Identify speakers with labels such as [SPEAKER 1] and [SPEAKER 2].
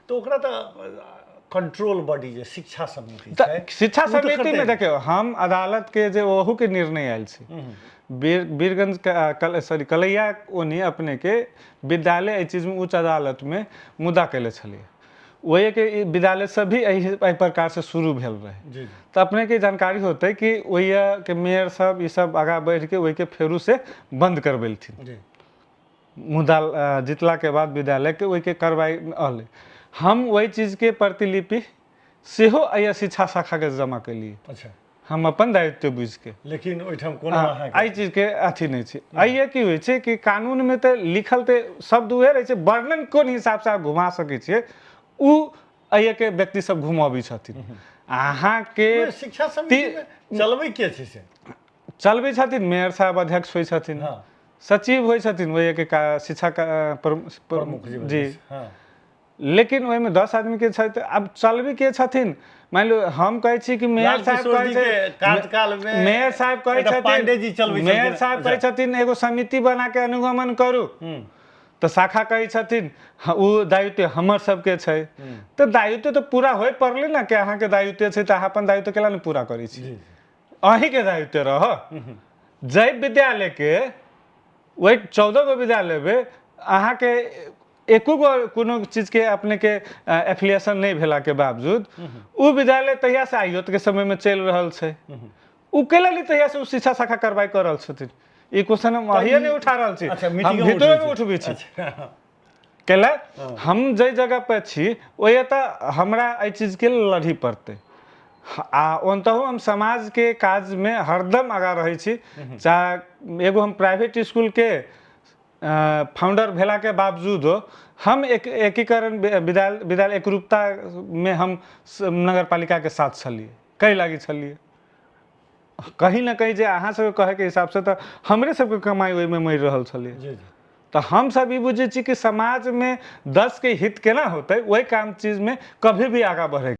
[SPEAKER 1] तऽ ओकरा तऽ कंट्रोल बॉडी जे शिक्षा समिति
[SPEAKER 2] तऽ
[SPEAKER 1] छै
[SPEAKER 2] शिक्षा
[SPEAKER 1] ओ तऽ
[SPEAKER 2] समितिमे
[SPEAKER 1] करतै।
[SPEAKER 2] देखियौ, हम अदालतके जे ओहूके निर्णय आयल छै, बीरगंज सॉरी कलैया ओनी अपनेके विद्यालय एहि चीजमे उच्च अदालतमे मुद्दा कयले छलियै। ओहिके ई विद्यालय सब भी एहि एहि प्रकारसँ शुरू भेल रहै।
[SPEAKER 1] जी जी
[SPEAKER 2] तऽ अपनेके जानकारी होतै कि ओहिके मेयर सब ई सब आगाँ बढ़िके ओहिके फेरूसँ बन्द करबेलथिन। मुद्दा जितलाके बाद विद्यालयके ओहिके कार्रवाइ रहलै। हम ओहि चीजके प्रतिलिपि सेहो एहि शिक्षा शाखाके जमा केलियै। हम अपन दायित्व बुझिके।
[SPEAKER 1] लेकिन ओहिठाम कोनो अहाँके
[SPEAKER 2] एहि चीजके अथी नहि छै। एहि की होइ छै कि कानूनमे तऽ लिखल तऽ शब्द उएह रहै छै, वर्णन कोन हिसाबसँ अहाँ घुमा सकै छियै ओ एहिके व्यक्ति सब घुमबै छथिन। अहाँके
[SPEAKER 1] शिक्षा समितिमे चलबै के छै से?
[SPEAKER 2] चलबै छथिन मेयर साहब, अध्यक्ष होइ छथिन, सचिव होइ छथिन ओहिके शिक्षा
[SPEAKER 1] प्रमुख
[SPEAKER 2] जी। लेकिन ओहिमे 10 आदमी के छै, तऽ आब चलबी के छथिन? मानि लियौ हम कहै छी कि मेयर साहब कहै छै, मेयर साहब कहै छथिन, मेयर साहब कहै छथिन एगो समिति बना के अनुगमन करू, तऽ शाखा कहै छथिन ओ दायित्व हमर सबके छै। तऽ दायित्व तऽ पूरा होय पड़लै ने कि अहाँके दायित्व छै, तऽ अहाँ अपन दायित्व केना नहि पूरा करै छी? अहीँके दायित्व रह। जाहि विद्यालयके ओहि 14 गो विद्यालयमे अहाँके एको गो कोनो चीजके अपनेके एफिलिएशन नहि भेलाके बावजूद ओ विद्यालय तहियासँ आइयो के समयमे चलि रहल छै, ओ कैला नहि तहियासँ ओ शिक्षा शाखा कार्रवाई कऽ रहल छथिन? ई क्वेश्चन हम अहिए नहि उठा रहल छी, हम भीतरोमे उठबै छी। कैला हम जाहि जगह पर छी ओहि तऽ हमरा एहि चीजके लड़ही पड़तै। आ ओनतहु हम समाजके काजमे हरदम आगाँ रहै छी। चाहे एगो हम प्राइवेट इसकुलके फाउंडर भेलाके बावजूदो हम एक एकीकरण विद्यालय विद्यालय एकरूपतामे हम नगरपालिकाके साथ छलियै, कै लागी छलियै? कहीं ने कहीं जे अहाँ सबके कहैके हिसाबसँ तऽ हमरे सबके कमाइ ओहिमे मरि रहल छलै। तऽ हमसब ई बुझै छी कि समाजमे 10के हित केना होतै, ओहि काम चीजमे कभी भी आगाँ बढ़ै।